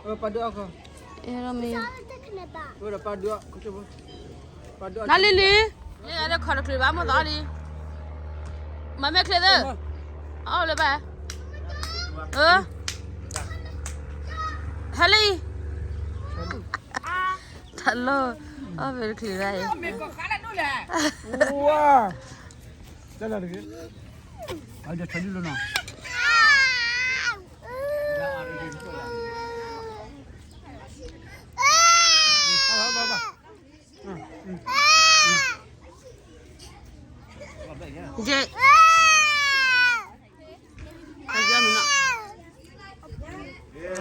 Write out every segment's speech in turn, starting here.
ပၢ်ဒုးအီၣ်ခီ, အဲၣ်မ့ၢ်, ပၢ်ဒုးအီၣ်, နလံလံ, လံလံ တခီတချုးဘၣ် မိၢ်သီလံ, မၤမ့ၢ်ချ့သၢ, အီၣ်လၢဘၣ်, ဟဲလံ, တၢ်လီၢ်, အီၣ်မ့ၢ်တချုးဘၣ်အံၤ, ဝါ, တၢ်လီၢ်တဂ့ၤ, အဒၣ်ထီဒုလီၤနီၤ.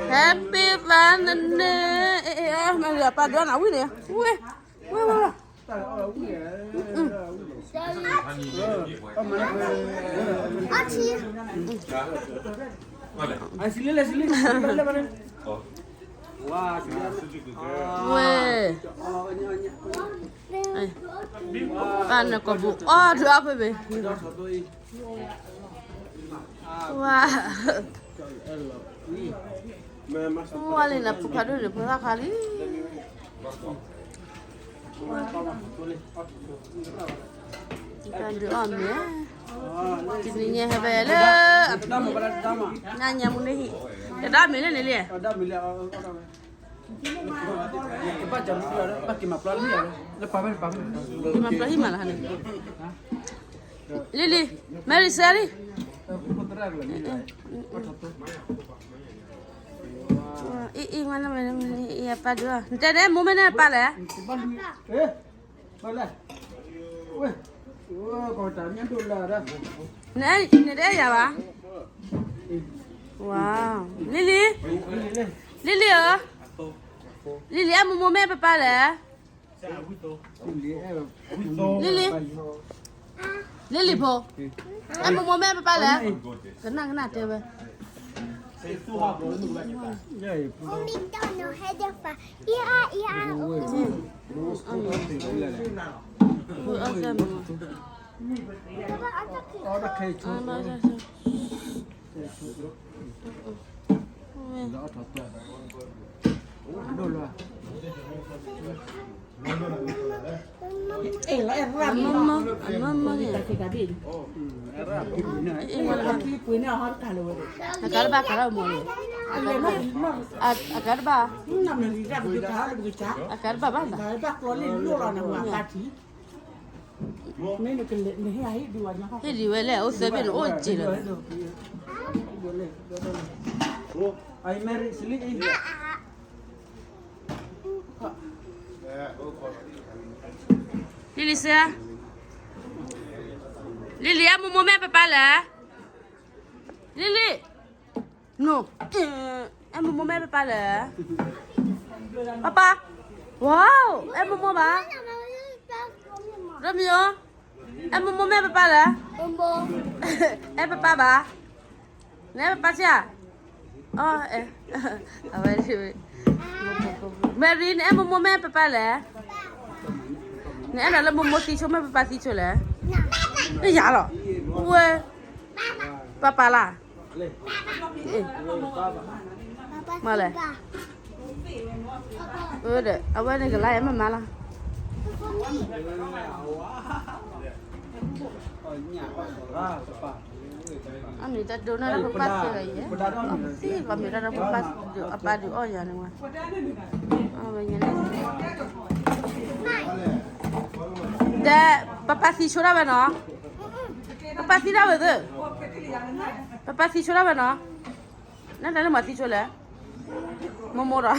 Happy birthday, ပၢ်ဒုးနၤဝံၣ်န့ၣ်, ဝဲ, ဝဲ, ဝဲ, ဝဲ, ပၢ်နကိာ်ပူၤအီၣ်ဒုးအီၣ်ဖဲဘ့ၣ်, ဝါ, ဝါလံနဖိခွါဒိၣ်န့ၣ် ဖိသၣ်ခွါလံ. တၢ်ဒုးအီၣ်မ့ၤ, တနံၤညါဟဲဖဲလၢ, နညါမူန့ၣ်ဟံၣ်, တဒၣ်မ့ၤလၢန့ၣ်လံ, မၤပျီဟံၣ်မးလၢဟါန့ၣ်, လံလံ, Mary Sally, အံၤ, အံၤ, အံၤ, ပၢ်ဒုး, နတဲန့ၣ် မိၢ်မ့ၢ်န့ၣ်ပၢ်လဲၣ်, နတအဲၣ်ယၤဘၣ်, ဝါ, လံလံ, လံလံဧၢ, လံလံ အဲၣ်မိၢ်မိၢ်မ့ၢ်ပၢ်ပၢ်လဲၣ်, လံလံ, လံလံဖိ, အဲၣ်မိၢ်မိၢ်မ့ၢ်ပၢ်ပၢ်လဲၣ်, ကနၣ်ကနၣ်တဲဝဲ မၢမၢ, မၢမၢန့ၣ်, အကါတဘၣ်ကါထီၣ်မီၤန့ၣ်, အကါတဘၣ်, အကါတဘၣ်ဘၣ်, ဟ့ၣ်ဒံးဝဲလဲၣ်, အိၣ်သၢဘ့ၣ်န့ၣ်အိၣ်စ့ၢ်လီၤ. လံလံစ့, လံလံ အဲၣ်မိၢ်မိၢ်မ့ၢ်ပၢ်ပၢ်လဲၣ်, လံလံ, အဲၣ်မိၢ်မိၢ်မ့ၢ်ပၢ်ပၢ်လဲၣ်, ပၢ်ပၢ်, ဝါ, အဲၣ်မိၢ်မိၢ်ဘၣ်, ရမံၤဧၢ, အဲၣ်မိၢ်မိၢ်မ့ၢ်ပၢ်ပၢ်လဲၣ်, အဲၣ်ပၢ်ပၢ်ဘၣ်, နအဲၣ်ပၢ်ပၢ်စ့ၢ်, အဝဲ, မဲရံ နအဲၣ်မိၢ်မိၢ်မ့ၢ်ပၢ်ပၢ်လဲၣ်, နအဲၣ်ဒိးလၢမိၢ်မိၢ်သံဆိမ့ၢ်ပၢ်ပၢ်သံဆိလဲၣ်, ယၤလီၤ, ဝဲ, ပၢ်ပၢ်လၢ် မ့ၢ်လဲၣ်, အဝဲန့ၣ်ကလါယမ့ၢ်မါလီၤ, အမ့ၢ်တၢ်ဒိးန့ၢ်လၢပပၢ်သ့လီၤယဲ, သံလီၤမ့ၢ်တၢ်ဒိးပပၢ်, အပၢ်ဒုးအီၣ်ယၤန့ၣ်ဝဲ, ဝဲ, တဲ, ပပၢ်သံဆိဒၣ်ဝဲနီၤ, ပပၢ်သံဒၣ်ဝဲသ့, ပပၢ်သံဆိဒၣ်ဝဲနီၤ, နတၢ်လၢမၤသံဆိလဲၣ်, မိၢ်မိၢ်ဒီး,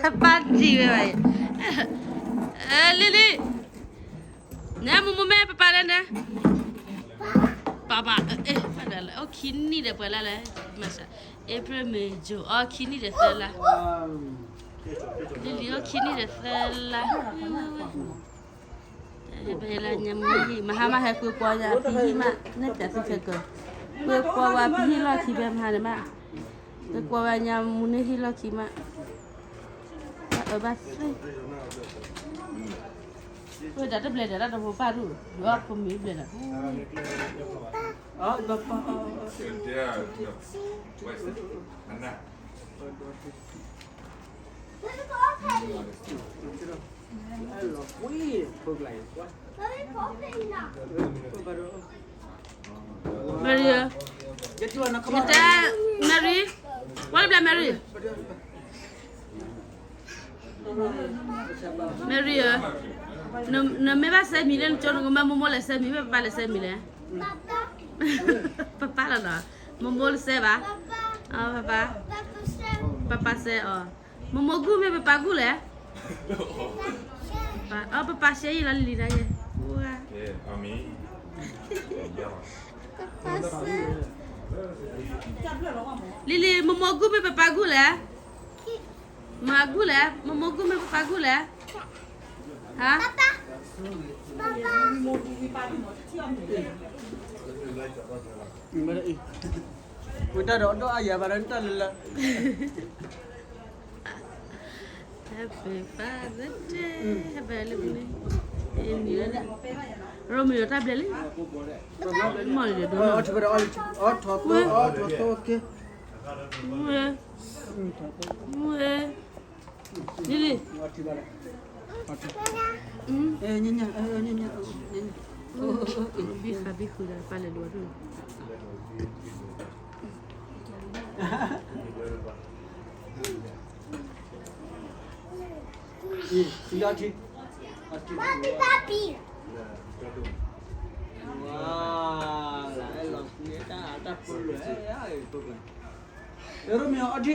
ပပၢ်ဒံးဝဲဘၣ်အံၤ, လံလံ, နမိၢ်မိၢ်မ့ၢ်ပၢ်ပၢ်လဲၣ်န့ၣ်, ပၢ်ပၢ်, အိၣ်ခံနံၣ်ဒီးပှဲၤလါလဲၣ်, April May June အိၣ်ခံနံၣ်ဒီးသၢလါ, လံလံအိၣ်ခံနံၣ်ဒီးသၢလါ, ဝဲဝဲ ပဟဲလၢညါမူဟံၣ် မဟါမးဟဲကွ့ကွီညါဖံဟံၣ်မး နဲၣ်တၢ်သူခဲကၢၤ ကွ့ကွီဝဲဖံဟံၣ်လီၢ်ခံဖဲမဟါန့ၣ်မး ကွ့ကွီဝဲညါမူန့ၢ်ဟံၣ်လီၢ်ခံမး အၢဘၣ်သ့ ဝဲဒၣ်တဘျဲးဒၣ်တၢ်တဖိပၢ်ဒူၣ် ဒုးအီၣ်ဖိမ့ၤဘျဲးဒၣ် အၢဘၣ်ပၢ် အၢ အၢ အၢ အၢ အၢ အၢ အၢ Mary, ယတဲ Mary, ဝဲလၢဘျဲ Mary, Mary ဧၢ, နမ့ၢ်ဘၣ်စဲမံၤလၢနကၠိ နကမၢမိၢ်မိၢ်လဲၤစဲမံၤ မ့ၢ်ပၢ်ပၢ်လဲၤစဲမံၤလဲၣ်, ပၢ်ပၢ်လီၤနီၤ, မိၢ်မိၢ်လဲၤစဲဘၣ်, ပၢ်ပၢ်, ပၢ်ပၢ်စဲအီၤ, မိၢ်မိၢ်ဂုၢ်မ့ၢ်ပၢ်ပၢ်ဂုၢ်လဲၣ်, ပၢ်ပၢ်ရှဲယံာ်လီၤလံလံဒၣ်ယဲ, လံလံ မိၢ်မိၢ်ဂုၢ်မ့ၢ်ပၢ်ပၢ်ဂုၢ်လဲၣ် မၤဂုၢ်လဲၣ်, မိၢ်မိၢ်ဂုၢ်မ့ၢ်ပၢ်ပၢ်ဂုၢ်လဲၣ်, ဟါ, ဝဲတၢ်ဒီးအီၣ်ဒီးအယၤဘၣ်ဒီးတၢ်လၢလၢ Happy Father's Day, Happy လၢန့ၣ်, ရိမ့ၤအီၤတၢ်ဘျဲၣ်လံ, မ့ၢ်လီၤဒီး အီထီၣ်သိ အီထီၣ်သိက့ၤ, ဝဲ, ဝဲ, လံလံ, ဘံဃာ်ဘံဃုာ်ဒီးပၢ်လဲၤဒိးဒိၣ်, ဝဲရိမ့ၤအီထံ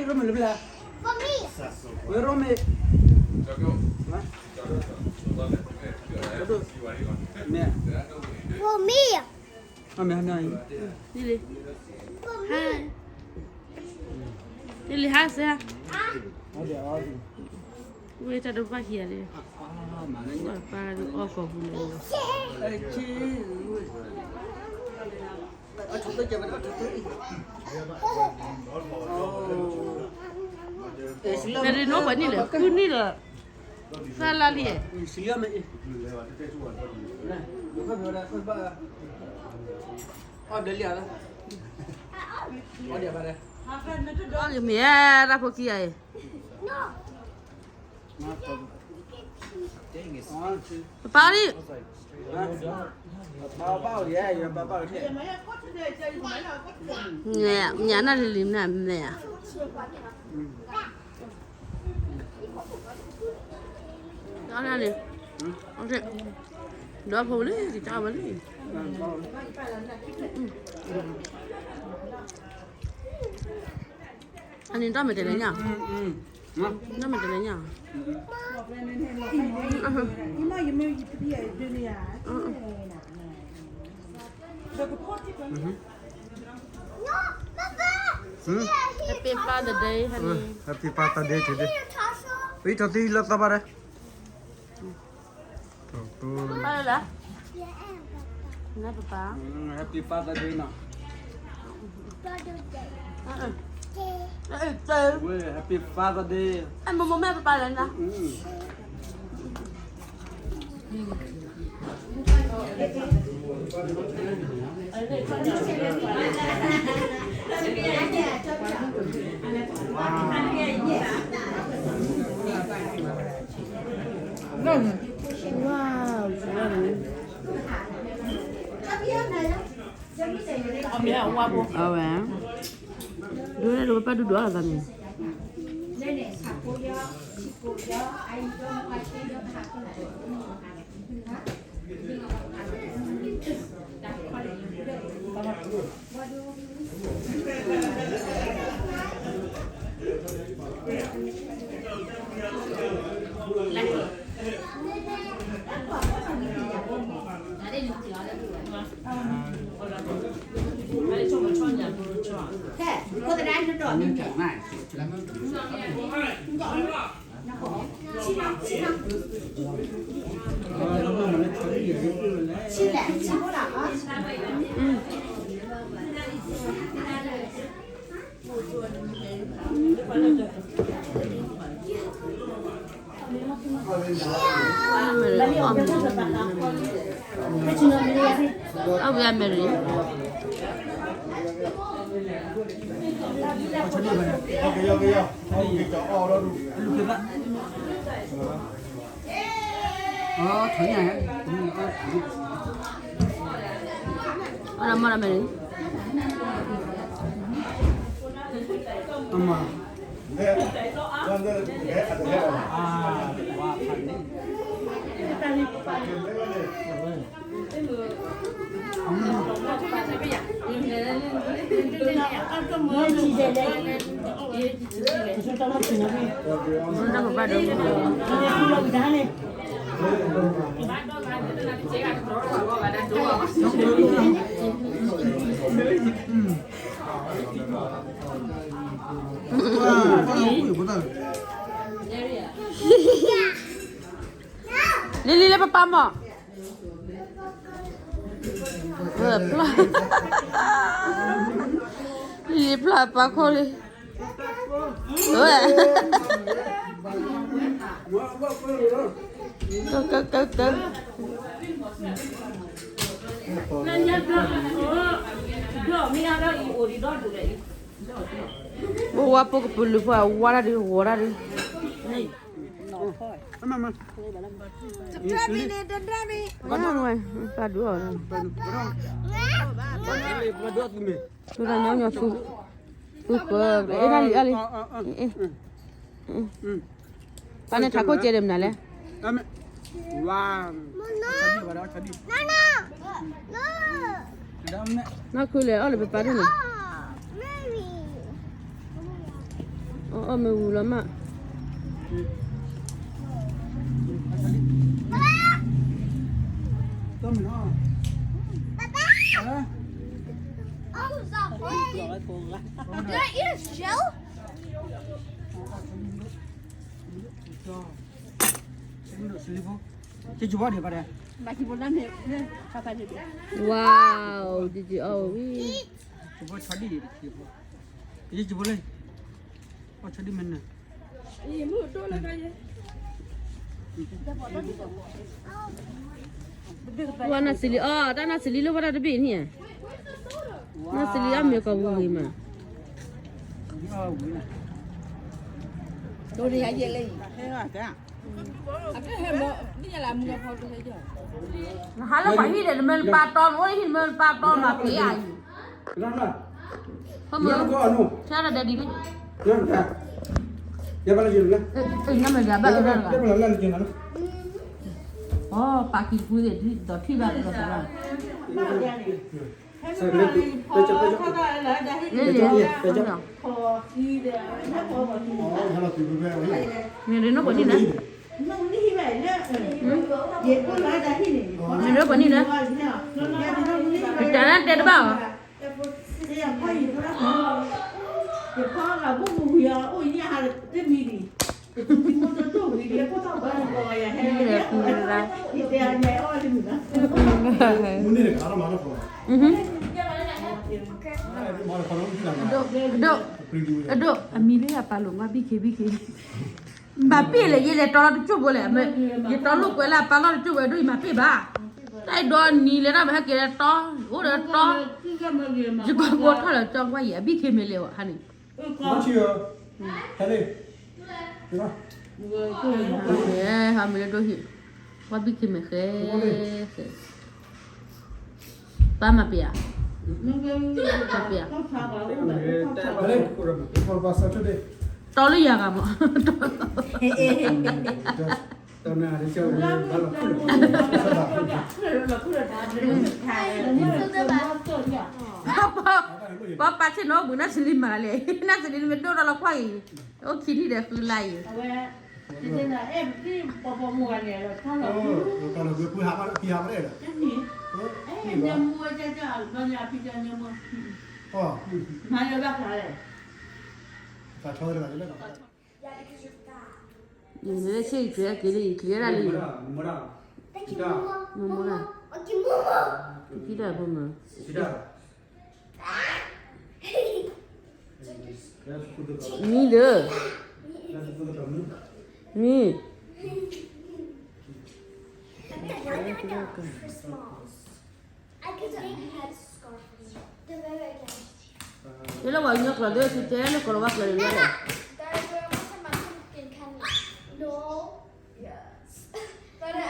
ရိမ့ၤလၢဘျဲၣ်, ဝဲရိမ့ၤ, မ့ၢ်, မ့ၢ်, လံလံ ဟါစဲ, ဝဲတၢ်ဒိးဘၣ်ခံဂၤလံ, ပၢ်ဒိးအီၣ်ကိာ်ပူၤန့ၣ်လီၤ. မ့ၢ်ဒ်နီၢ်ပှၤနံၣ်လဲၣ်, ဃုနံၣ်လီၤ, သၢလါလံ, အီၣ်က့ၤမ့ၢ်တၢ်ဖိခံဂၤအံၤ ပပၢ်အီၣ်လံ, ညၣ်နၢ်လံၤလံၤမနုၤမလဲၣ်ဧါ, အီၣ်န့ၣ်, ဒီးဖိလံ တၢ်ဝဲလံ, အန့ၣ်ဒီးမ့ၢ်တလဲၤညါ, ဒီးမ့ၢ်တလဲၤညါ, ဟဲပ့ၤပၢ်တဒ့, ဟဲပ့ၤပၢ်တဒ့, ပထီၣ်သံလၢသီဘၣ်ဒီး ပၢ်လၢ, နပပၢ်, Happy Father's Day နီၤ, ဝဲ Happy Father's Day, အဲ မိၢ်မိၢ်မ့ၢ်ပပၢ်လၢနၤ အဝဲ, ဒိၣ်န့ၣ်ဒိၣ်ပၢ်ဒုးဒွးအသးန့ၣ် အဝဲအမဲရံၤ လံလံလၢပပၢ်မီၢ်, လံလံဖျါပၢ်ခိၣ်လံ, ဝဲ, ကကကက ပဝါဖိကပလူၤဖိအဝါတၢ်ဒုး ဂီၤတၢ်ဒုး, ပဒိၣ်အီၤ, သူတၢ်ညီညီသူ, သူက, အဲၣ်တၢ်လံအီၤလံ, ပၢ်န့ၣ်ထးခိၣ်ကဲဒံးမနုၤလဲၣ်, ဝါ, နီၢ်ခုလဲၤအီၣ်လၢပပၢ်ဒၣ်န့ၣ်, အီၣ်အီၣ်မ့ၢ်ဝံၤလီၤမး, ဝါ, ဒ်အီၣ်ဝံၤ, ဝါနၢ်စလံအီၣ်, တၢ်နၢ်စလံလၢဝဲဒၣ်တဘ့ၣ်န့ၣ်ဧါ, နၢ်စလံအီၣ်မ့ၢ်ကီၢ်ပူၤဂ့ၤမး, နဟးလၢပှၤဟံၣ်ဒီး နမ့ၢ်နပၢ်တီ နအိၣ်လၢဟံၣ် နမ့ၢ်နပၢ်တီမၤပှဲၤအါအံၤ, ဖဲမ့ၢ်, ဆါဒီးဒဲဒံးန့ၣ်, နမ့ၢ်ဒၣ်ဘၣ်လၢတၢ်တဂၤ, အီ ပာ်ကံၤတဖုသ့ၣ် ဒီးထံၣ်ဘၣ်ကဒီးသးဘၣ်, လ့လ့, မ့ၢ်ဒ်နိၣ်ပှၤနံၣ်နၤ, မ့ၢ်ဒ်နိၣ်ပှၤနံၣ်နၤ, ပတၢ်နါတဲတဘၣ်အီၤ, အဒိၣ်, အမံၤလၢယပာ်လိာ်မး ဘံခ့ဘံခ့, မၤပ့ၢ်လဲၣ် ယလဲၤတီလီၤတကၠိၢ်ဖိလဲၣ်, ယတီလိာ်ကွဲလၢအပာ်လီၤတကၠိၢ်ဝဲဒိၣ် ယမၤပ့ၢ်ဘၣ်, တၢ်အဲၣ်ဒိးနံၤလဲၤတၢ်မၤဟဲက့ၤလဲၤတီ, အိၣ်ဒီးတီ, ယကီၢ်ဖိထီၣ်လၢကၠီကွၢ်ယံၤ အဘံခ့မ့ၢ်လဲၤဝဲဟါန့ၣ်, ဟါမ့ၢ်လၢဒိၣ်ဟံၣ်, ဝဲဘံခ့မ့ၢ်ဃဲ, ဃဲ ပၢ်မၤပ့ၤဧါ, မၤပ့ၤဧါ, တီလၢယၤဂၤမး, ပှၤပာ်ဆ့ၣ်နီၤဘုး နၢ်စလံမၤလဲၣ်, နၢ်စလံနမ့ၢ်ဒိၣ်ထီၣ်လီၤကွၢ်အံၤ, အိၣ်ခံထံၣ်ဒီးဃုလါအံၤ, နဆ့ၣ်က့ၤက့ၤလံ ယချံရၣ်လံ, မမ, တံၤဒၣ်ဖိမုၣ်, မံလၢ, မံ, I could take my scarf. The very again. တဲလၢပှၤကညီကျိာ်သ့ၣ် သုတဲလၢကီၢ်လီၤဝါကျိာ်န့ၣ်လီၤ. No. Yes. But I, I,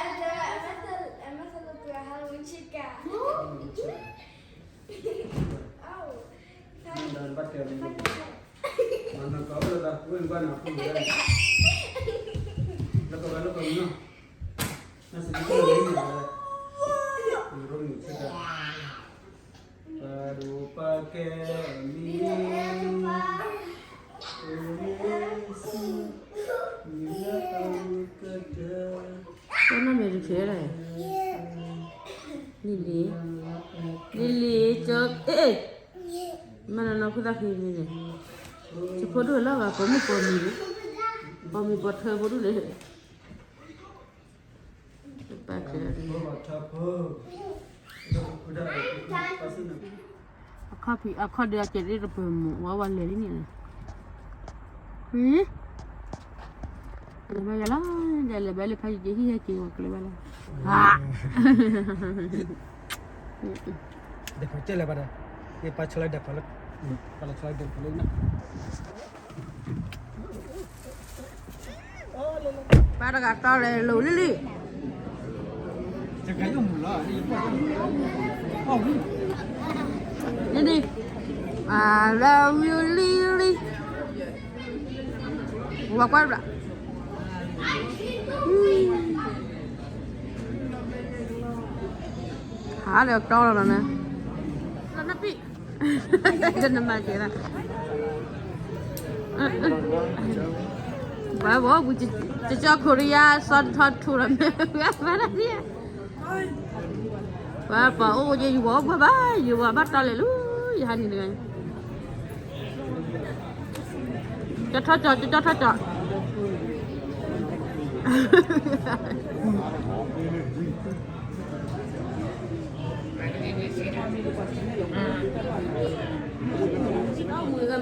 I must have, I must have looked through a Halloween chica. Oh. Thank you. Thank you. တၢ်နၢ်မဲာ်တဖျဲးလဲၣ်, လံၤလံၤ, လံၤလံၤ, ကၠိ, အဲ, မ့ၢ်နီၢ်နီၢ်ခိၣ်သၣ်ဖံမံၤန့ၣ်, ကၠိဖိဒိၣ်လီၤဂာ် ပိာ်မုၣ်ပိာ်မံၤ, ပိာ်မံၤပိာ်ထၢဖိဒိၣ်န့ၣ်, ပၢ်ကဲ အခီၣ်ဖံး အခီၣ်ဒုး အကဲးဒ်တပၢၤမူး ဝဲဝဲလဲၤလံန့ၣ်, ဟံ, လဲၤဘၣ်ယၤလီၤ, လဲၤဘၣ်လၢဖးယံၤက့ၤ ဟံၣ်ဟဲက့ၤဝဲကျဲဘၣ်လီၤ, ဟါ, ဒဲးဖီကဲလၢၤဘၣ်ဒီး, ယပာ်ဆီလီၤဒဲးဖီလၢ, ပာ်လီၤဆီလီၤဒဲးဖီလၢ, ပၢ်တဂၤတီလဲၤလိၤလံလံ, န့ၣ်, I love you လံလံ, ဝၤကွၢ်ဘျး, ဟါဒီးတီလီၤနီၤ, နပံၣ် တနမၤကဲၤလၢ, ပှၤဘီ ပူၤ ကကၠီခိရံယါ စီၤထီထူလီၤမ့ၢ် ဝဲဘၣ်ဒၣ်ဒံး, ပှၤပှၤအိၣ်ယဝီၤဘၣ်ဘၣ် ယဝီၤဘၣ်တီလဲၤလံ, ယဟးနံၤတဂၤ, ကၠီထီၣ်ကၠီ ကၠီထီၣ်ကၠီ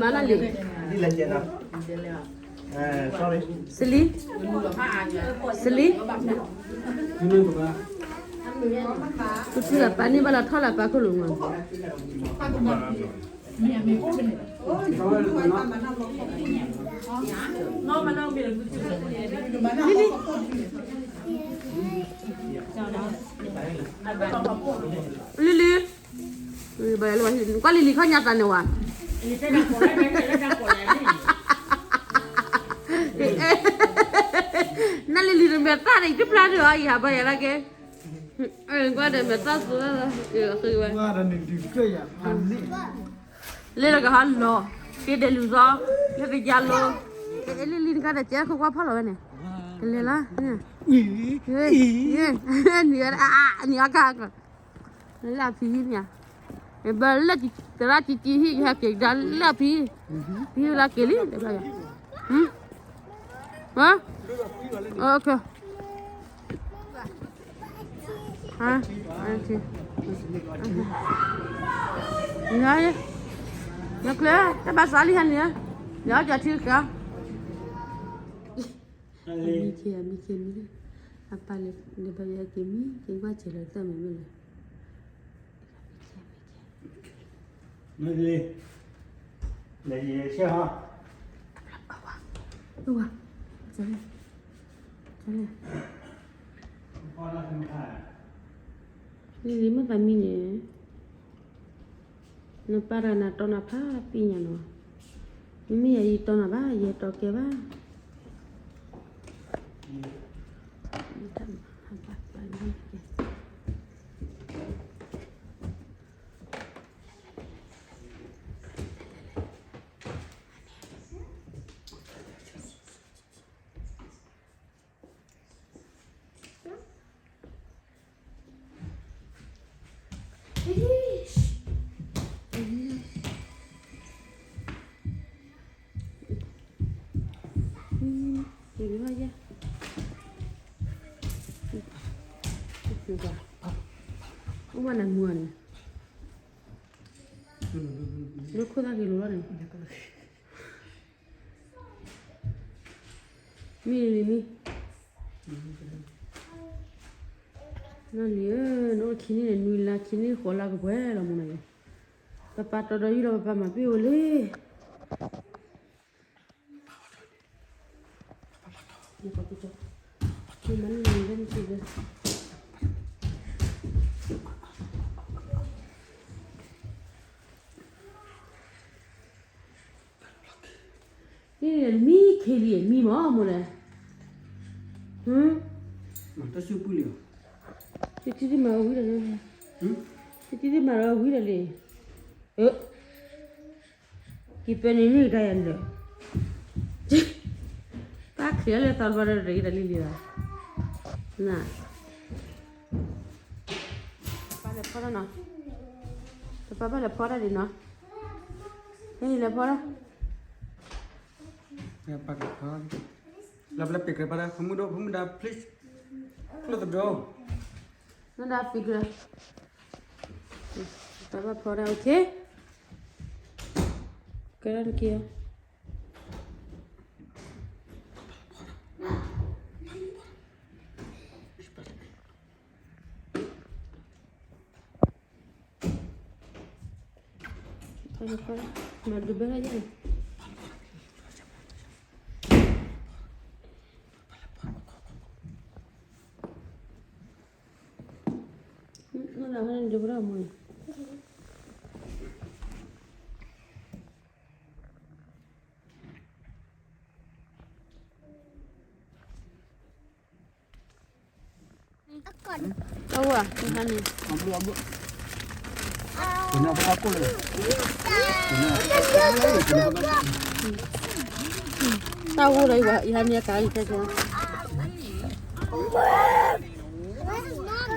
မၤနၢ်လံ, စလံ, စလံ, ပထူလၢပာ်န့ၢ်ဘၣ်လီၤထီၣ်လၢပာ်ခိၣ်လိၤမး, လံလံ, ကွၢ်လံလံခီၣ်ညါသးန့ၣ်ဝဲ, နလံလံတမဲာ်သၣ်န့ၣ် ယတဖျါန့ၣ်အီၤ ယဟးဘၣ်ယၤလၢက့, ကွၢ်ဒီးမဲာ်သၣ်သူ, ဝဲ, လၢလၢကဟးလီၤ, က့ၤဒဲးလူၤသီ, လၢကယါလိ, လံလံနကါဒီးကဲခိၣ်ကွၢ်ဖီၣ်လီၤဝဲန့ၣ်, ကလဲၤလီၤ, နံၤ, နံၤအကါကီး လၢအဖံဟံၣ်မ့ၢ်ဧါ, ဘၣ်လၢသရၣ်ကံကံဟံၣ် ယဟဲက့ၤကဒါလၢအဖံ, ဖံလၢက့ၤလံ, ဟါ, နကျဲ တၢ်ဘၣ်စးလံဟါန့ၣ်, ယကထံကါ မံခ့ မံခ့မံ, အပၢ်လၢ နဘၣ်ယက့ၤမံ က့ၤကွၢ်စဲးလၢသၢမံၤမ့ၢ်လဲၣ်, မံခ့, မံခ့, မံခ့, မံခ့, မံခ့, မံခ့, မံခ့, နပၢ်တဂၤနၤတီနၤဖး သ့ၣ်ညါနီၤ, မ့မ့ၢ်ယၤယတီနၤဘၣ် ယတီကဲဘၣ်.အိၣ်ဘၣ်နမုာ်န့ၣ်, လၢခိၣ်သၣ်က့ၤလိၤလီၤန့ၣ်, မံလံမံ, နလံဧၢ, နအိၣ်ခံနံၣ်န့ၣ် နွံလါ ခံနံၣ်ဃိးလါကပှဲၤလီၤမ့ၢ်နီၤ, ပပၢ်တီဒီးယံၤလီၤ ပပၢ်မၤပ့ၢ်အိၣ်လံ. မံခ့လံ မံမီၢ်မိၢ်လဲၣ်. တၢ်စုပူၤလံ. တထံၣ်တမၤဝံၤဒီးလံ. တထံၣ်တမၤဒီးဝံၤဒီးလံ. က့ၤပဲန့ၣ်န့ၣ်ကဒါယၤန့ၣ်ဒီး ပၢ်ချံးလၢသီတဘျီဒီးတဂ့ၤတၢ်လံလံဘၣ်. န ပၢ်လဲၤဖီတၢ်နီၤ, ပၢ်ဘၣ်လဲၤဖီတၢ်ဒံးနီၤ, ဟဲလဲၤဖီတၢ်, ပၢ်လဲၤဖီ, လၢပလဲၤပ့ၤကြၢးပၢ်ဒၣ် ဖုမုၣ်ဒိၣ် ဖုမုၣ်ဒါ please close the door. နဒါပ့ၤကြၢး, ပၢ်ဘၣ်ဖီတၢ် okay. ကဲထီၣ်တက့ၢ်. မၤဒုးဘၣ်ယၤန့ၣ်, နလၢဟဲဒုးဘၣ်မ့ၢ် အဝဲ ယဟါန့ၣ်, တၢ်ဂိၢ်ဒီးယဟါန့ၣ်အကါအံၤတဲတဲ,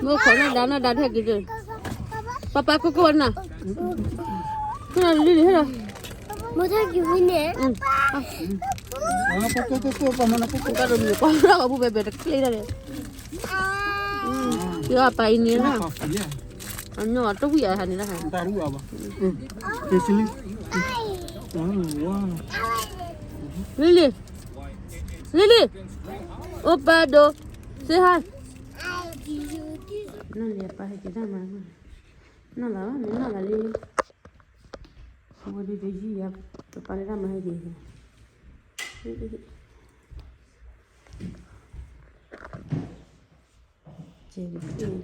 မ့ၢ်ခိးနီၢ်ဒါနီၢ်ဒါထဲက့ၤ, ပၢ်ပၢ်ကိၢ်ကိၢ်နၤ, လံလံဟဲလီၤ, မ့ၢ်ထဲက့ၤဝံၤန့ၣ်, ကိၢ်ကိၢ်ကိၢ်ကိၢ် ပၢ်မၤနၤကိၢ်ကိၢ် တၢ်ဒိးမံၤ ပှၤလၢအပူၤဘဲဘဲတချ့ဒၣ်လဲၣ်. ယပၢ်အံၤန့ၣ်လီၤ, အညီတဝံၣ်အဟးန့ၣ်လီၤ, လံလံ, လံလံ, အိၣ်ပၢ်ဒိး, say hi. နီၢ်လံအပၢ်ဟဲက့ၤတၢ်မၤ, နီၢ်လၢမ့ၢ်နီၢ်လၢလံ, အဝဲဒုးတယံာ်ယၤ, ပပၢ်လၢတၢ်မၤဟဲက့ၤ, ကဲ, မၤကဆၢထၢၣ်အီၤဒ်နဘၣ်တီန့ၣ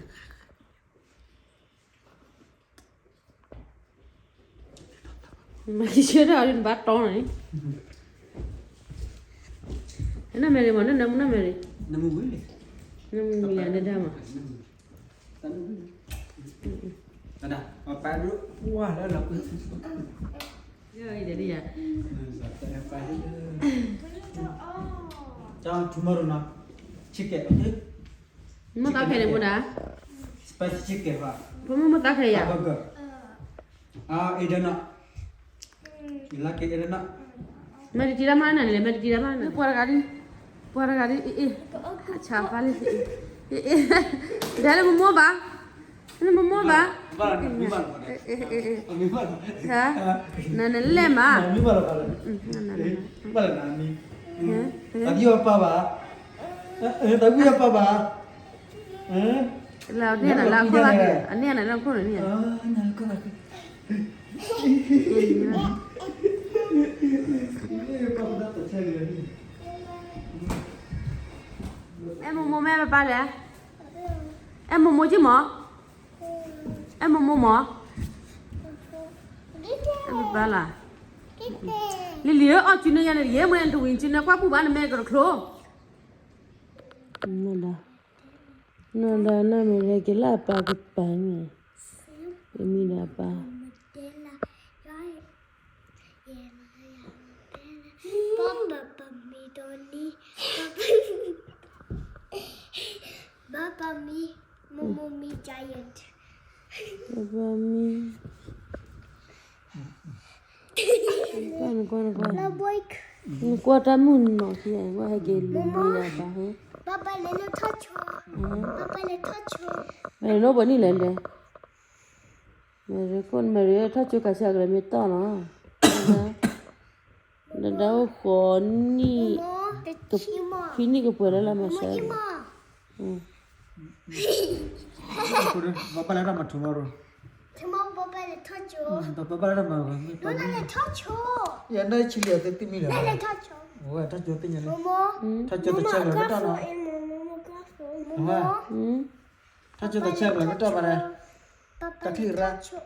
်, နမဲာ်ရံမး နနၢမူနမဲာ်ရံ, နမူဝံၤယၤနဒါမး, ယၤ, tomorrow နီၤ, chicken, မ့ၢ်သးခဲန့ၣ်မူဒါ, spicy chicken ဘၣ်, ဖိမုၣ်မ့ၢ်သးခဲယၤ, burger, အ့ဒၢနီၤ, ယလၢက့ၤအ့ဒၢနီၤ, မ့ၢ်တထံၣ်တၢ်မၤနၤန့ၣ်လဲၣ်, မ့ၢ်တထံၣ်တၢ်မၤနၤန့ၣ်, ပှၤတဂၤဒ်, ပှၤတဂၤဒ်, အ့ၣ်, အဆါပၢ်လံ, အ့ၣ်, ဒ်လၢမမိၢ်ဘၣ်, လၢမမိၢ်ဘၣ်, နနလဲၣ်မး, တၢ်ဘံၣ်ပၢ်ဘၣ်, လၢန့ၣ်နလၢခိၣ်လၢ, အန့ၣ်နလၢခိၣ်န့ၣ်, အဲၣ်မိၢ်မိၢ်မ့ၢ်ပၢ်လဲၣ်, အဲၣ်မိၢ်မိၢ်က့ၢ်မး, အဲၣ်မိၢ်မိၢ်မး, အဲၣ်ပၢ်လၢ, လံလံဧၢ အီၣ်စုန့ၣ်ယၤန့ၣ် ယဲၢ်မွဲနတဝံၤစုန့ၣ် ကွၢ်ပူၤဘၣ်နမဲာ်ကတချိ, နီၢ်ဒါ, နီၢ်ဒါနမဲာ်ရက့ၤလၢအပၢ်ကပၤန့ၣ်, မံဒီးအပၢ် ဘၣ်ပမံ, မိၢ်မိၢ်မံ giant, ဘၣ်ပမံ, နကွၢ်နကွၢ်နကွၢ်, နကွၢ်တၢ်မုၢ်နီၢ်ခံ, ကွၢ်ဟဲက့ၤလံလံအပၢ်ဟဲ, ဘၣ်ပလဲၤလၢထီၣ်ဆိ, ဘၣ်ပလဲၤထီၣ်ဆိ, မ့ၢ်နီၢ်ပှၤနံၣ်လဲၣ်လဲၣ် မ့ၢ်ရခိၣ် မ့ၢ်ရထီၣ်ကၠိကးဆၢကရၢမ့ၢ်တီၢ်နီၤ, နဒါအိၣ်ဃိးနံၣ်, ခံနံၣ်ကပှဲၤလၢလၢမၤစၢၤ, ဘၣ်ပလဲၤတၢ်မၤထူမီၢ်ရိ, ထူမီၢ်ဘၣ်ပလဲၤ ထီၣ်ကၠိ, ပပၢ်ဘၣ်တၢ်မၤဝဲ, နလဲၤထီၣ်ကၠိ, ယနၢ်ဆံလံအသ့ၣ်မံလၢၤ, လဲၤထီၣ်ကၠိ, ဝဲထီၣ်ကၠိသ့ၣ်ညါလံ, ထီၣ်ကၠိတဆဲးကျိးကတီၢ်နီၤ, ထီၣ်ကၠိတဆဲးကျိးကတီၢ်ဘၣ်န့ၣ်, တၢ်ချံၣ်ရၣ်,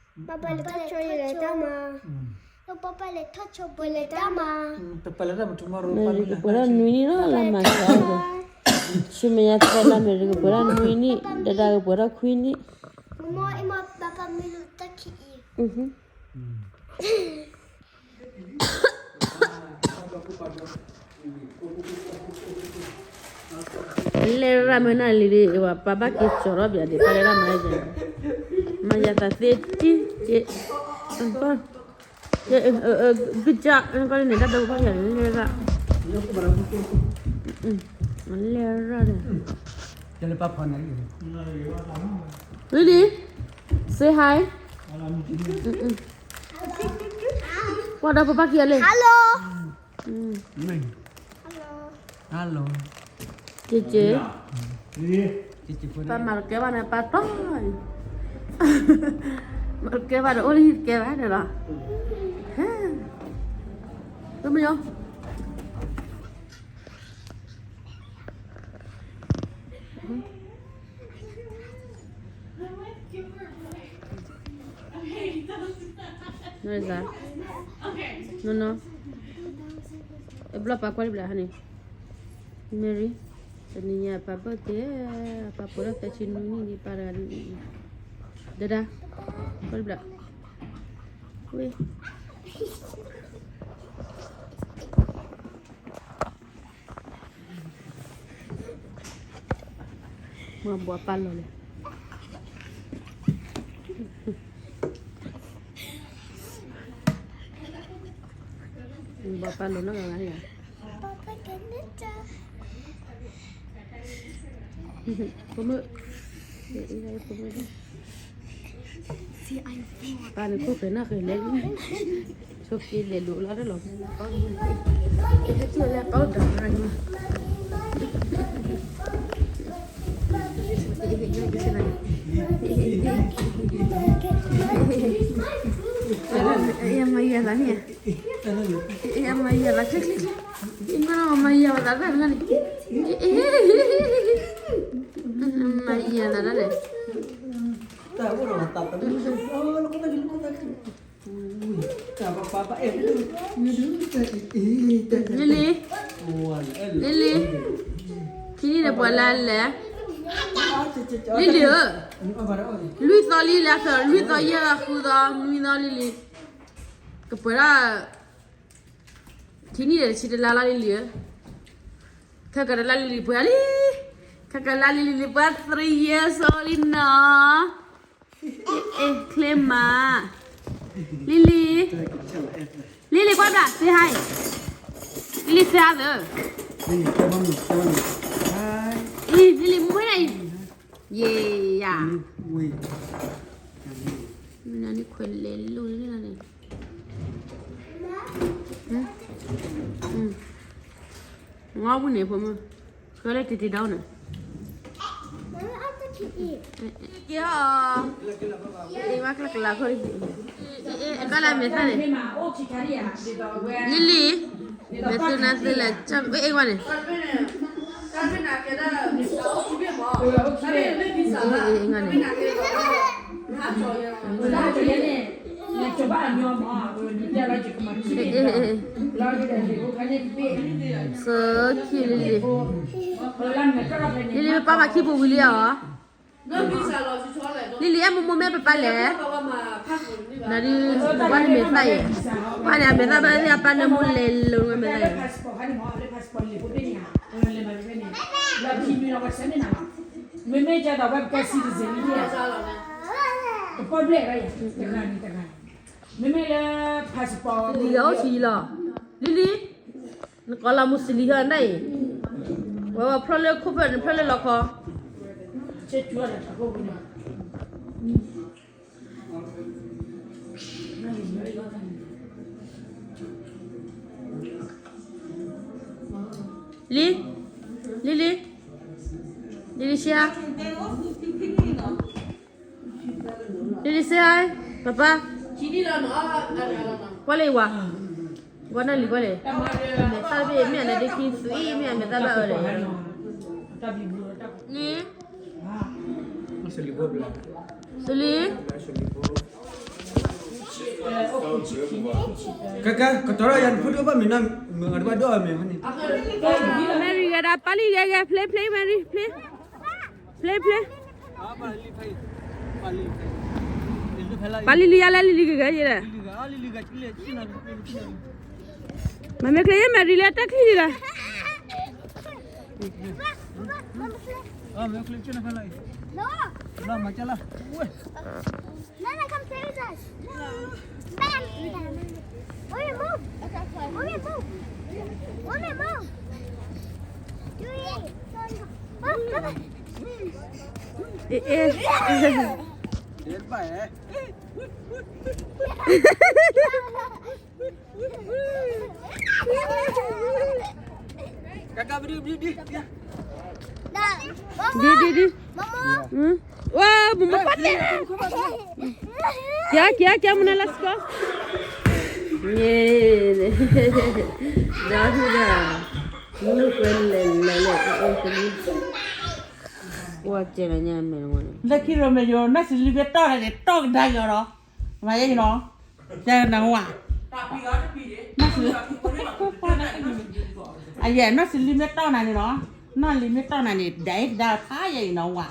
ပပၢ်လဲၤထီၣ်ကၠိ ယလဲၤတၢ်မၤ, ပပၢ်လဲၤထီၣ်ကၠိ ပလဲၤတၢ်မၤ, ပပၢ်လဲၤတၢ်မၤထူမီၢ်ရိဖး မ့ၢ်ကပှဲၤထီၣ်နွံနံၣ်လီၤ လၢမၤစၢၤ, ဆူမဲာ်ညါသၢလါ မ့ၢ်ကပှဲၤထီၣ်နွံနံၣ်, ဒဒါကပှဲၤထီၣ်ခွံနံၣ်, မ့ၢ်ပၢ်ပၢ်မ့ၢ်လူၤတၢ်ခံအံၤ လဲၤရၣ်မ့ၢ်နၢ်လံၤဒ်အံၤ ပၢ်ဘၣ်က့ၤကၠီၤထီၣ်ပၠးဒံး ပၢ်လဲၤရၣ်မၤယၤ, မၤယၤသးသ့တံၢ်, က့, က့, က့, နကီၢ်န့ၣ် တၢ်ဒိဖီၣ်ယၤန့ၣ် လဲၤရၣ်, လဲၤရၣ်ဒီး, Lily, say hi, ကွၢ်ဒီးပၢ်ဘၣ်က့ၤလဲၤ, Hello. Hello. က့က့, ပၢ်မၤတကဲဘၣ်န့ၣ် ပၢ်တီၢ်အံၤ, မၤတကဲဘၣ်ဒီး အိၣ်လၢဟံၣ်တကဲဘၣ်န့ၣ်လီၤ, မ့ၢ်, နီၢ်, နီၢ်, အဘျီပၢ်ကွၢ်လံဘျးဟါန့ၣ်, Mary, တနံၤညါအပၢ် birthday, အပၢ်ပှဲၤထီၣ်သၢဆံနွံနံၣ်ဒံး ပၢ်တဂၤဒံး, ဒဒါ, ကွၢ်လံဘျး, ဝ့ၢ် မ့ၢ်ဘှီးပၢ်လီၤလဲၣ်, ဘှီးပၢ်လီၤနီၢ်ဂၤဂၤန့ၣ်ဧါ, ဖိမုၣ်, ဖိမုၣ် ပၢ်န့ၣ်ခိၣ်ဃဲၤနီၢ်ဃဲၤလဲၣ်, ဆိးက့လဲၤလိာ်လီၤတလီၤ, လဲၤပာ်ဒၣ်, မၤယၤသးန့ၣ်, မၤယၤသးချ့ချ့ချ့, မၤယၤသးတၢ်န့ၣ်, မၤယၤသးတၢ်န့ၣ် လံလံ, လံလံ, ခံနံၣ်န့ၣ်ပှၤလၢလဲၣ်, လံလံဧၢ, လွံၢ်သီလံလၢအသၢ, လွံၢ်သီ ယဲၢ်သီ ဃုသီ နွံသီလံလံ, ကပှဲၤဒၣ် ခံနံၣ်ဒီးတဆံတလါလီၤလံလံဧၢ, ခဲကတလါလံလံပှဲၤလံ, ခဲကလါလံလံပှဲၤ three years old လံနီၤ, ချ့မး, လံလံ, လံလံကွၢ်ဘျး say hi, လံလံ say hi သၢ, လံလံမွဲနၤအံၤ, ယ့ယၤ, မ့ၢ်နၤန့ၣ်ခွဲးလဲၤလိၤန့ၣ်, ငီၢ်ဝံၤန့ၣ်ဖိမုၣ်, ဃဲလၢတံၤတံၤဒီးန့ၣ်, က့ၤအီၤ, အ့ၣ် ဘၣ်ကျၢၢ်ကလၤခိၣ်, အ့ၣ် အကီၢ်လၢအမဲာ်သၣ်န့ၣ်, လံလံ, မဲာ်သူနၤသုလဲၤ, အ့ၣ် အ့ၣ်ဝဲန့ၣ်, အ့ၣ် အ့ၣ်န့ၣ် so cute လံလံ, လံလံ ပၢ်မၤခံပူၤဝံၤလံဧါ, လံလံ အဲၣ်မိၢ်မိၢ်မ့ၢ်ပပၢ်လဲၣ်, နဒုး, ပှၤန့ၣ်မဲာ်သၣ်အံၤ, ပှၤန့ၣ်အမဲာ်သၣ်ဘၣ်သ့ၣ်အပၢ်န့ၣ်မိၢ်လဲၤလိၤဝဲမဲာ်သၣ်အံၤ, မ့မ့ၢ်ကဲဒီးဝဲပကဲ citizen လံ, ကပီၣ်ဘျဲၣ်ဝဲယၤ တဂၤန့ၣ်တဂၤ, မ့မ့ၢ်လၢ passport လံလံအိၣ်ဆံလီၤ, လံလံ, နကိးလီၤမူစလံဟီဒၣ်အံၤ, ဝဲဝဲဖျီၣ်လၢခိၣ်ဖၢၣ်န့ၣ် ဖျီၣ်လၢလီခီ လံ, လံလံ, လံလံ say hi, လံလံ say hi, Say hi, ပၢ်ပၢ်. ကွၢ်လၢယဝၤ, ကွၢ်နၢ်လံၤကွၢ်လံၤ. မဲာ်သၣ်တဘ့ၣ် မ့ၢ်အလဲၤဒ့ခံသွံ မ့ၢ်အမဲာ်သၣ်ဘၣ်အၢလဲၣ်. လံၤ, စလံၤ, ကဲ ကဲ ကတီၤထီၣ်ယၤ နဖိဒိၣ်ဘၣ်မ့ၤနီၤ, မ့ၢ်အတဘၣ်ဒိၣ်အမဲာ်ဟီန့ၣ်. Mary ဂၤဒၣ် ပၢ်လံၤဂၤဂၤ play play Mary play, play play. ပၢ်လံၤလံၤယၤလၢလံၤလံၤဂၤဂၤယဲဒၣ်, မ့မ့ၢ်ချ့ယဲ Mary လၢတၢ်ချံလံလီၤ. ဒ်ဒ်ဒ်, ဝဲ မူမပၢ်တဲ, ကဲ ကဲ ကဲ မူနၤ let's go. ဒီးဟူဒီး, မူကွဲလဲၤလဲၤလဲၤ, အိၣ်ကလံ, ကွၢ်ကဲလီၤညါမဲာ်လီၤန့ၣ်, လၢခံရိၤမဲာ်ယိၤ နီၢ်စလံမ့ၢ်တီၢ်နၤန့ၣ် တီၢ်ကဒါက့ၤအီၤဒီး, မၤယဲအံၤနီၤ, ကဲနဝၤ, အယဲ နီၢ်စလံမ့ၢ်တီၢ်နၤန့ၣ်နီၤ, နီၢ်လံမ့ၢ်တီၢ်နၤန့ၣ် ဒဲကဒါဖးယဲအံၤနီၤဝၤ,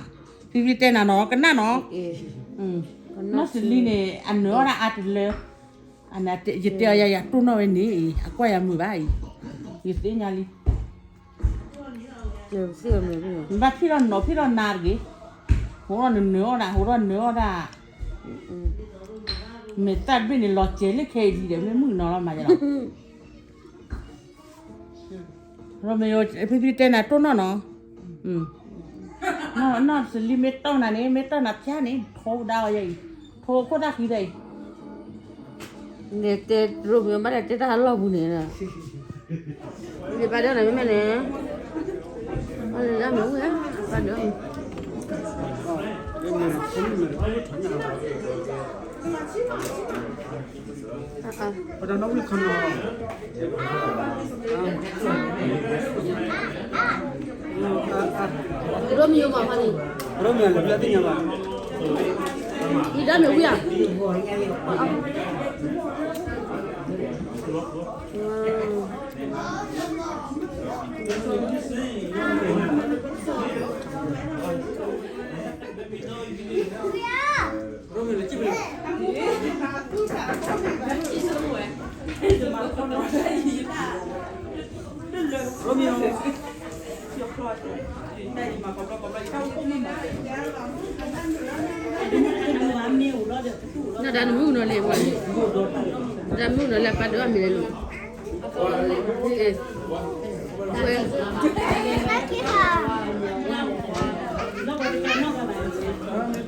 ဖံဖံတဲနၤနီၤ ကနၣ်နီၤ, နီၢ်စလံန့ၣ် အနၢၤအီၣ်ဒၣ်အါတလၢ, ယတဲအီၤယၤ ယတိၢ်နီၣ်ဝဲန့ၣ် အကွၢ်ယၤမုာ်ဘၣ်အံၤ, ယသ့ၣ်ညါလံ. ဘၣ်ဖံးထီၣ်နီၤဖံးထီၣ်နၤတဂ့ၤ, ဟိးထီၣ်နနၢၤအီၣ်ဒၣ် ဟိးထီၣ်နၢၤအီၣ်ဒၣ်, မဲာ်သၣ်တဘ့ၣ်န့ၣ် လီၤစဲၤလၢခဲအံၤဒံးဒီး မ့ၢ်မုၣ်နီၤလီၤမၤယလီၤ, ရိမ့ၤယိၤ ဖံဖံတဲနၤတိၢ်နီၣ်နီၤ, နီၢ်စလံမ့ၢ်တီၢ်နၤန့ၣ် မ့ၢ်တီၢ်နၤဖျါန့ၣ် ထိဒါအီၤယဲအံၤ, ထိခိၣ်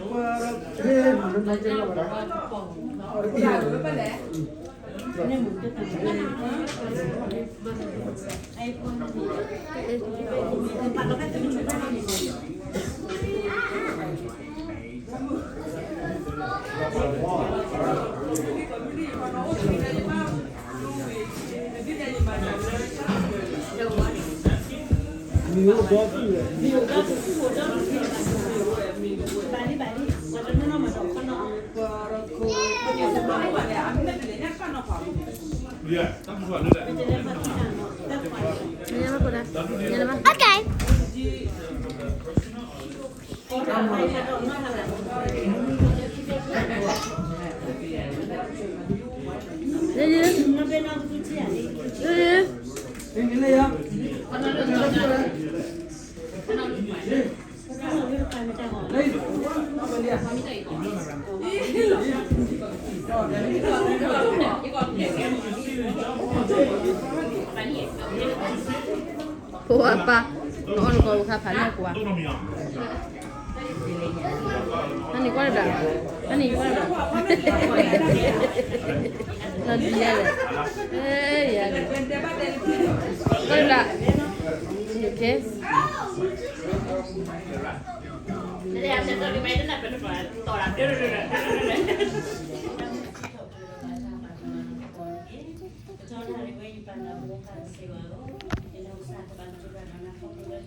သၣ်ဃံသၣ်အံၤ နတဲရိမ့ၤဘၣ်ဒီးတဲတၢ်ဟးလီၢ်ပူၤန့ၣ်, ယပၢ်ဒၢနၤမ့မ့ၢ်န့ၣ်, လၢမ့ၢ်ဝဲ, ပၢ်ဒၢ, ရိမ့ၤယိၤမၤဖါန့ၣ်, ရိမ့ၤလၢပျၢ်သ့ၣ်ညါဘၣ်, ယဒၣ်မ့ၢ်ဝံၤဧါ. နဒၣ်နမုၣ်ကနီၤလဲၣ်, ဒၣ်မုၣ်ကနီၤလဲၣ် ပၢ်ဒၢအမံၤလဲၣ်လိၤ, ဝဲ Okay. Pô, apa? Nó nó có khá phá lẹ quá. Anh đi qua đây. Anh đi qua đây. Nó đi ra rồi. Ê, ra rồi. Qua đây. Ok. တၢ်တတီၤလံမ့ၢ်တနၢ်ပၢၢ်တပှၤတီၤတၢ်ဒၢဒၢဒၢဒၢဒၢဒၢ ကတီၢ်တၢ်ဒၣ်ဝဲယပာ်လၢအမိၢ်ပၢ်စ့ၢ်ကီးလီၤ. ယနီၢ်ကစၢ်ကဘၣ်ကတိၤတၢ်ဒီးနၤခီဖျိလၢတၢ်အ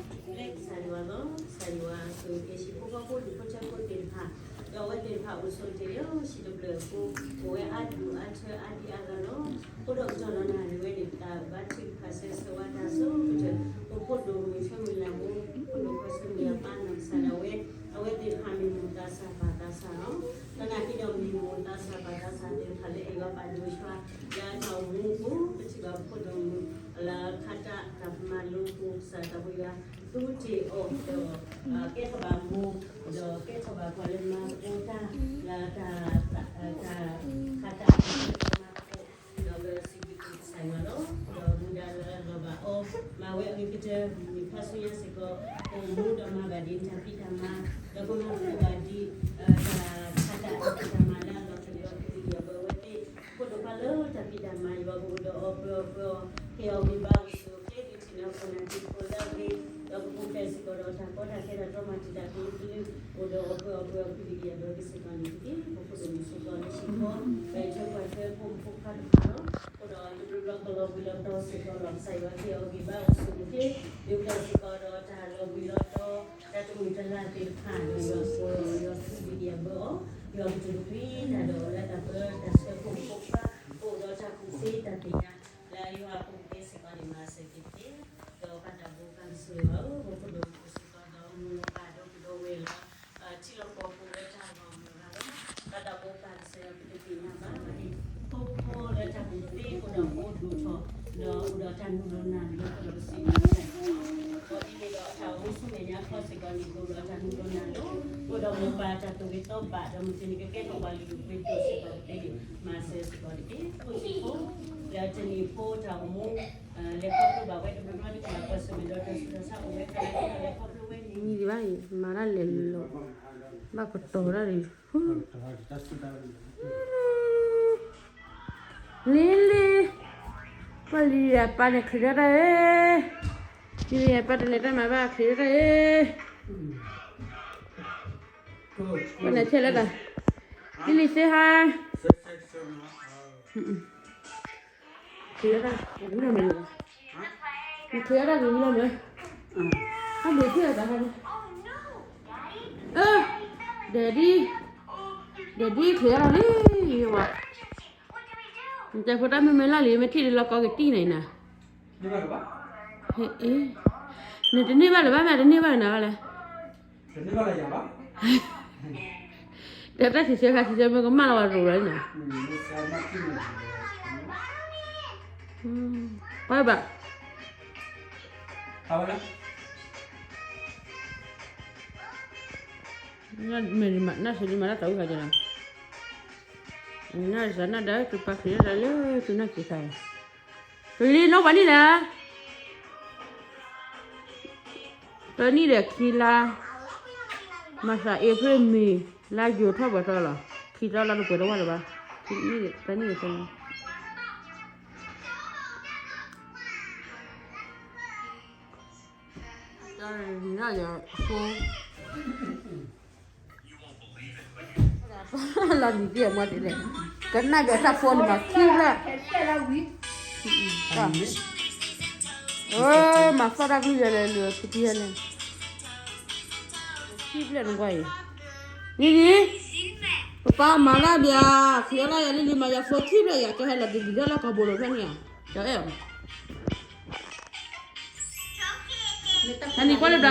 လိၤလီၤ. လၢကစၢ်ယွၤလီၤ. ကစၢ်ယွၤကဆိၣ်ဂ့ၤက့ၤဟံၣ်ဖိဃီဖိဒူၣ်ဖိထၢဖိသ့ၣ်တဖၣ်, ဒီးအဝဲသ့ၣ်တဖၣ်အိၣ်ဆိးတ့ၢ်လၢဟံၣ်တဖျၢၣ်အပူၤ, အိၣ်ဝဲအါဒူၣ်အါထၢအါဒံအါဂၤလီၤ. အဃိဒီးကတီၢ်ဒီးနၤဒၣ်ဝဲန့ၣ် တၢ်ဘါထုကဖၣ်ဆၢဂ့ၤဆၢဝါတၢ်ဆိကတၢၢ်, ပဖိဒိၣ်မုၣ်ဆၢမုၢ်လၢ်မူ, ပဖိဒိၣ်ခွါဆၢမုၢ်လၢ်ပၢ်နီၢ်ကစၢ်ဒၣ်ဝဲ, အဝဲသ့ၣ်တဖၣ်မ့ၢ်မိၢ်သးစၢ်ပၢ်သးစၢ်လီၤ. ဒီးနာ်က့ဒီးမ့ၢ်မိၢ်သးစၢ်ပၢ်သးစၢ်သ့ၣ်တဖၣ်လၢအဲၣ်ဘၣ်ပာ်ဒိၣ်ဆှါ လၢတၢ်အိၣ်မူအပူၤ, ပထံၣ်ဘၣ်ပဖိဒိၣ်မုၣ်လၢခါတၢ်တၢ်မၤလိပူၤ ကစၢ်သးပှၢ်ယွၤသူတ့ၢ်အီၤဒီး ကဲထီၣ်ဘၣ်မိၢ်, ဒီးကဲထီၣ်ဘၣ်ပှၤလၢမၤသကိးတၢ် လၢတၢ် တၢ်ခါတၢ်မၤသကိး ဒီးလၢစံးဘျုးက့ၤကစၢ်ယွၤလီၤ. ဒီးမူဒါလၢအလီၤဘၣ်အီၤ မၤဝဲအဂ့ၤကတၢၢ်, မုၢ်ခါဆူညါစ့ၢ်ကီး ပအိၣ်မူဒီးမၤဘၣ်ဒ်တၢ်ဖံးတၢ်မၤ, ဒီးကမၤသကိးဘၣ်ဒ် တၢ်ခါတၢ်ဖံးတၢ်မၤလၢအလီၤတံၢ်လီၤဆဲး အဝဲသ့ၣ် ဖိဒိၣ်ခွါလၢတၢ်ဖံးတၢ်မၤ ယွၤကအိၣ်ဒီးအီၤပၢအီၤပၢအီၤ ဟ့ၣ်အီၤဂံၢ်ဘါအိၣ်ဆူၣ်အိၣ်ချ့ ဒုးထံၣ်န့ၢ်ခိၣ်နၢ်တံၤသကိးလၢအဂ့ၤ, ဒီးကပူၤဖျဲးစ့ၢ်ကီးဒီးတၢ်ကီတၢ်ခဲတၢ်တြီမၤတံာ်တာ်ကလုာ်ကလုာ် အိၣ်ဒီးအီၤပၢအီၤပၢအီၤ ဖံးတက့ၢ် ယွၤကစ့ၢ်ကီးန့ၣ်တက့ၢ်. ပဖိဒိၣ်မုၣ်စ့ၢ်ကီးလၢဟံၣ်ဃီ ပထွဲကွၢ်ထွဲဖိမုၣ်ဖိခွါတဖၣ်လီၤ. အဃိဒီးတဘျီဘျီကလီၤဘှံးလီၤတီၤစ့ၢ်ကီးလီၤ. ကစၢ်ယွၤဟ့ၣ်အီၤဂံၢ်ဘါအိၣ်ဆူၣ်အိၣ်ချ့ ဒုးဖျဲးစ့ၢ်ကီးဒီးတၢ်လီၤဘှံးလီၤတီၤ တၢ်တမုာ်တလၤသ့ၣ်တဖၣ်ဒီး ယွၤဆိၣ်ဂ့ၤယွၤဖံးတက့ၢ်အဘၢအီၤ, ယွၤကတိၤတဖုတၢ်ဒီးလၢတၢ်ပၢတၢ်ဆှၢဖိမုၣ်ဖိခွါ ပအိၣ်ဒီးတၢ်ကူၣ်သ့တၢ်သ့ၣ်ညါ လၢယွၤအပူၤကသ့စ့ၢ်ကီးန့ၣ် မၤစၢၤက့ၤတက့ၢ်. ဒီးဘၣ်တၢ်ဘိးဘၣ်ကစၢ်ယွၤဧၢ, ပဖိဒိၣ်မုၣ်စ့ၢ်ကီးဒီးမိၢ်ပၢ်ဒီပုၢ်ဒီဝဲၢ်လၢ ထံလီၢ်ကီၢ်ပူၤလၢတၢ်လီၢ်မုၢ်ဂၤလီၤ. ဘၣ်တၢ်ဘိးဘၣ်ကစၢ်ယွၤပတသ့ၣ်ညါဘၣ်န့ၣ် ဖိဖိလၢတၢ်ကူၣ်သ့အဃိဒီးအိၣ်ဒိၣ်ထီၣ် ဒီးအိၣ်ဒီးတၢ်နုာ်လီၤနၤလၢပှၤဒီးပစံးဘျုးကစၢ်ယွၤလီၤ. ဒီးဒ်န့ၣ်ဒီးတၢ်အိၣ်မူဆူမဲာ်ညါခီစ့ၢ်ကီးန့ၣ် ကအိၣ်ဒီးတၢ်နုာ်လီၤနၤလီၤ. အိၣ်ဒီးမိၢ်ပၢ်တၢ်သူၣ်ဂ့ၤသးဘၣ် ဒီးမုၢ်တနံၤကကဲထီၣ်ပှၤလုၢ်ဒိၣ်ပှ့ၤဒိၣ်စ့ၢ်ကီးကသ့န့ၣ် မၤစၢၤစ့ၢ်ကီးတက့ၢ်. ဖိဆံးဖိ လၢတနံၤဖိတၢ်အိၣ်မူ လဲၤခီဖျိဘၣ်ဝဲတဘျီဘျီဒ်ကစၢ်ကွၢ်ဆၢၣ်မဲာ်ဒီးတၢ်ဆူးတၢ်ဆါအိၣ်ဝဲခဲလၢာ်ခဲဆ့ လဲၤခီဖျိဝဲန့ၣ် မံၤဒံးဘၣ်အံၤ မၤတၢ်လဲၤလီၤ ဘၣ်ကတီၤတၢ်ဒံး လံလံ ပှၤလံၤယၤပၢ်န့ၣ်ချံးထီၣ်တၢ်ဧၢ, လံလံယၤပၢ်တလဲၤတၢ်မၤဘၣ်ချံးထီၣ်တၢ်ဧၢ, ပှၤန့ၣ်ဆဲးလၢတၢ် လံလံ say hi, ချံးထီၣ်တၢ် ဝံၤလီၤမ့ၢ်, ချံးထီၣ်တၢ်ဝံၤလီၤမ့ၢ်, အဘျုးဖှိၣ်တၢ်ဟါန့ၣ်, အၢ, daddy, daddy ချံးထီၣ်တၢ်လံ, ယဝၤ နတဲဖိတၢ်မ့ၢ်မ့ၢ်လၢလံ မ့ၢ်ထံၣ်လၢလီၤကီကတံၢ်န့ၣ်နၤ, နတန့ၢ်ဘၣ်လၢၤဘၣ် မ့ၢ်တန့ၢ်ဘၣ်လၢၤနၤဘၣ်လဲၣ်, တၢ်တၢ်ဆံးဆၢခါဆံးဆၢမ့ၢ်ကမၣ်လီၤဝဲတရူးလီၤနၤ, ပၢ်ဘၣ် မ့ၢ်နၤစ့ၢ်လံမၤတၢ်သးဝံၣ်ခါက့ၤလီၤ, နၤစ့ၢ်နၤဒါသုပာ်ချံးတၢ်လၢသုနီၢ်က့ၤခါ, ကလံၤနီၢ်ပှၤနံၣ်ဒီး, ပနံၣ်ဒီးခံလါ, မၤစှၤ April May လါယူၤထီၣ်ပှဲၤထီၣ်လီၤ, ခံသီလါတပှဲၤတဝၢ်လၢၤဘၣ်, ပနံၣ်ဒီးသၢနံၣ်ဒီးသၢလါ လီၤနံၤတံၢ်အမွဲတလဲၣ်, ကနၣ်ဒီးတၢ်ဖိန့ၣ်မၤခံဖျၢၣ်, မၤသီၣ်တၢ်ကလုၢ်ယဲလဲၣ် လၢခံပံဟဲလဲၣ်, ခံဖျၢၣ်နကွၢ်အံၤ, နံၤနံၤ, ပပၢ်မၤလၢဘၣ်, ခံအီၣ်လၢယၤလံလံမၤယၤဖိခံဖျၢၣ်ယၤ ကဟဲလီၤဒ်ဘျီလၢကီၢ်ဘိလိၤဖဲန့ၣ်ဧါ, ကအဲၣ် ဟဲနံၤကွၢ်လၢဘၣ်,